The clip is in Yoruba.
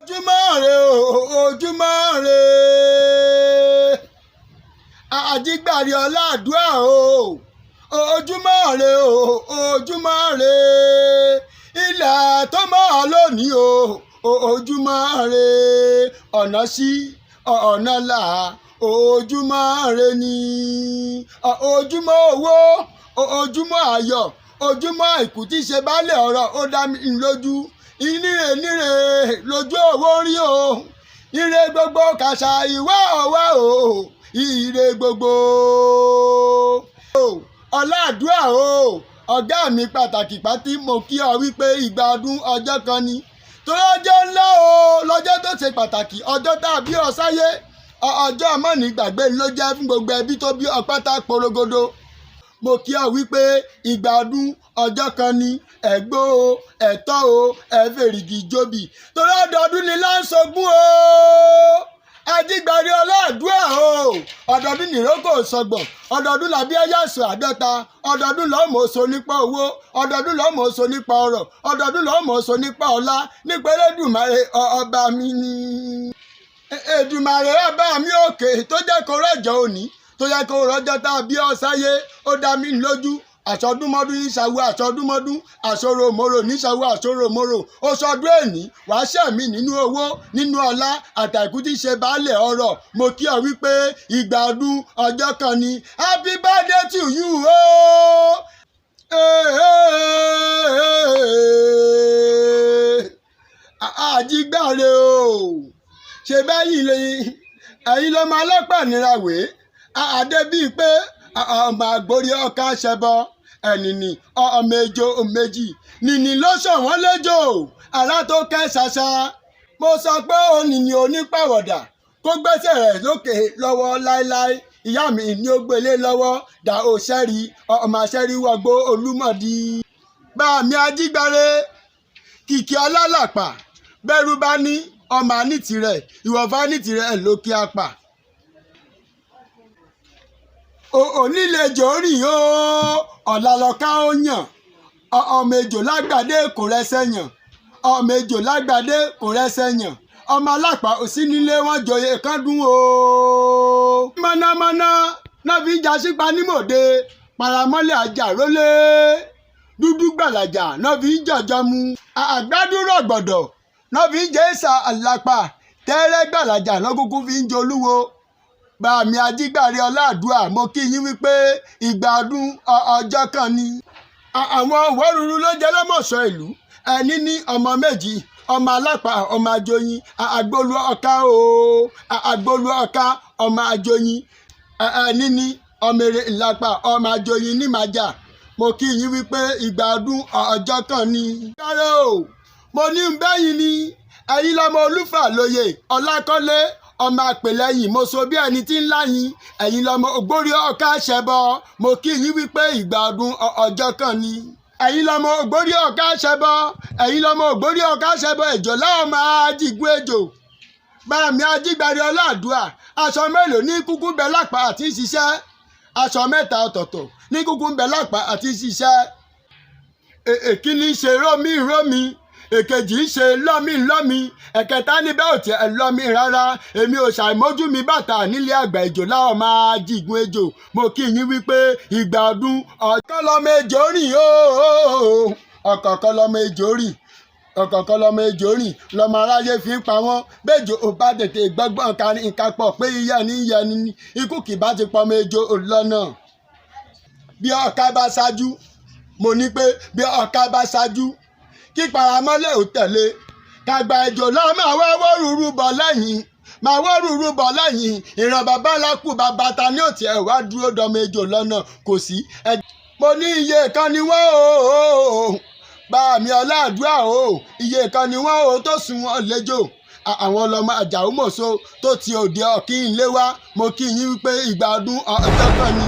Ojúmọ́ re o, ojúmọ́ re. Àjígbàrí ọ̀làdúrà o, ojúmọ́ re o, ojúmọ́ re. Ilẹ̀ tó mọ́ lónìí o, ojúmọ́ re. Ọ̀nà sí ọ̀nà là, ojúmọ́ re ni. Ojúmọ́ owó, ojúmọ́ ayọ̀, ojúmọ́ àìkú tí ṣe baálé ọ̀rọ̀. Ó dá mi lójú, ìníre níre lójú owó rí o. Ire gbogbo kàṣà ìwá ọ̀wá o, ire gbogbo. Ọ̀làdúrà o, ọ̀gá mi pàtàkì pátí, mo kí ọ wípé ìgbà ọdún ọjọ́ kan ni, torí ọjọ́ ńlá o, lọ́jọ́ tó ṣe pàtàkì, ọjọ́ tá a bí ọ sáyé, ọjọ́ mọ́ni gbàgbé ló jẹ́ fún gbogbo ẹbí tó bí ọ pátá porogodo. Mo kí ọ wípé ìgbà ọdún ọjọ́ kan ni, ẹ̀gbó o, ẹ̀tọ́ o, ẹ̀fẹ̀rìgì jóbi, torí ọdọọdún ni láǹṣogún o. Ajígbàrí ọlọ́àdúrà o, ọdọọdún nìrókò sọgbọ̀n, ọdọọdún làbí ẹyàsọ 50, ọdọọdún lọ́mọ oṣù nípa owó, ọdọọdún lọ́mọ oṣù nípa ọrọ̀, ọdọọdún lọ́mọ oṣù nípa ọlá, nípa Elédùmarè ọba mi ni. Èdùmàrè ọba mi òkè tó jẹ́ kó rọ̀jò òní, tó yẹ kó rọjọ́ tá a bí ọ sáyé, ó dá mi lójú, àṣọdúnmọ́dún níṣàwó, àṣọdúnmọ́dún àṣọròmọ́rò níṣàwó, àṣọròmọ́rò. Ó sọdún èní, wàá ṣẹ̀mí nínú owó, nínú ọlá, àtàkù tí ṣe baálẹ̀ ọrọ̀. Mo kí ọ wípé ìgbà ọdún ọjọ́ kan ni. Happy birthday to you o. Àjígbàre o, ṣe báyìí lè ẹ̀yin lọ́mọ ọlọ́pàá nírawé àdé bíi pé ọmọ àgbórí ọkà ṣẹbọ ẹnìní, ọmọ ejò méjì nìní ló sọ wọ́n lẹ́jọ́ àrà tó kẹ́ ṣàṣà. Mo sọ pé ònìní onípàwọ̀dà kó gbẹ́sẹ̀ rẹ̀ lókè lọ́wọ́ láéláé. Ìyá mi ní ó gbélé lọ́wọ́ dà ó ṣẹ́rí ọmọ aṣẹ́rí wọgbó olúmọ̀dí. Bá mi ajígbáre kìkì ọlálàpà bẹ́rù bá ní ọmọ àní tirẹ̀, ìwọ̀fà ní tirẹ̀ lókè apà. Onílejò rìn o, ọ̀la lọ́ka ó yàn. Ọmọ ejò lágbàdé kò rẹsẹ̀ yàn, ọmọ ejò lágbàdé kò rẹsẹ̀ yàn, ọmọ alápá òsì nílé wọn joyè kángun o. Mọ̀nàmọ́ná náà fi ń jà sípa nímòde, paramọ́lẹ̀ àjàrólé dúdú gbàlàjà náà fi ń jọjọ mu, àgbàdúrà gbọ̀dọ̀ náà fi ń jẹ́ ìsà àlàpà, tẹ́rẹ́ gbàlàjà náà kúkú fi ń jolúwo. Bàmí ajígbàre ọláàdúà, mo kí yín wípé ìgbà ọdún ọjọ́ kan ni. Àwọn òwòrúurú ló jẹ́ lọ́mọ̀ọ́sọ ìlú ẹni ní ọmọ méjì, ọmọ alápá, ọmọ ajoyin, àgbolu ọ̀ka o, àgbolu ọ̀ka, ọmọ ajoyin, ẹni ní ọmọ èrè ìlápá, ọmọ ajoyin ní màjà. Mo kí yín wípé ìgbà ọdún ọjọ́ kan ni. Kárẹ́ o, mo ní bẹ́yìn ni ẹ̀yin lọ́mọ olúfà lóye ọlákọ́lé, ọmọ àpèlẹ́yìn, mo so bí ẹni tí ń láyìn. Ẹ̀yin lọ́mọ ògbórí ọ̀ka ṣẹbọ. Mo kí yín wípé ìgbà ọdún ọjọ́ kan ni. Ẹ̀yin lọ́mọ ògbórí ọ̀ka ṣẹbọ, ẹ̀yin lọ́mọ ògbórí ọ̀ka ṣẹbọ, ejò láwọn máa jìgún ejò. Báàmí ajígbàre ọláàdúà, aṣọ mélòó ní kúkú bẹ lápá àti ṣiṣẹ́? Aṣọ mẹ́ta ọ̀tọ̀ọ̀tọ̀ ní kúkú bẹ lápá àti ṣiṣẹ́. Èkíní ṣe rómi rómi, èkejì ń ṣe lọ́mí lọ́mí, ẹ̀kẹta níbẹ̀ ò tiẹ̀ lọ́mí rárá. Èmi ò ṣàìmójú mi bàtà nílé àgbà, ejò láwọn máa jìgún ejò. Mo kí yín wípé ìgbà ọdún ọ̀kan lọ́mọ ejò rìn o, ọ̀kọ̀ọ̀kan lọ́mọ ejò rìn, ọ̀kọ̀ọ̀kan lọ́mọ ejò rìn, lọ́mọ aráyé fi ń pa wọ́n. Bẹ́jọ́ ò bá tètè gbọ́gbọ́n kárí nǹkan pọ̀ pé iyẹ́ ní yẹ ni, ikú kì bá ti pọmọ ejò lọ́nà. Bí ọ̀ka bá ṣáájú, mo ní pé bí ọ̀ka bá ṣáájú, kí paramọ́lẹ̀ ò tẹ̀lé, kàgbà ejò lọ́ máa wá wọ́rùrù bọ̀ lẹ́yìn, máa wọ́rùrù bọ̀ lẹ́yìn. Ìran bàbá ńlá kù bàbá ta ní òtí ẹ̀ wá dúró dọmọ ejò lọ́nà kò sí. Mo ní iye kan ni wọ́n o, bá mi ọláàdúrà o, iye kan ni wọ́n o tó sùn wọn lẹ́jọ́ àwọn ọlọmọ àjàó mọ̀ṣọ́ tó ti òde ọ̀kí ńlé wá. Mo kí yín wípé ìgbà ọdún ọjọ́ kan ni.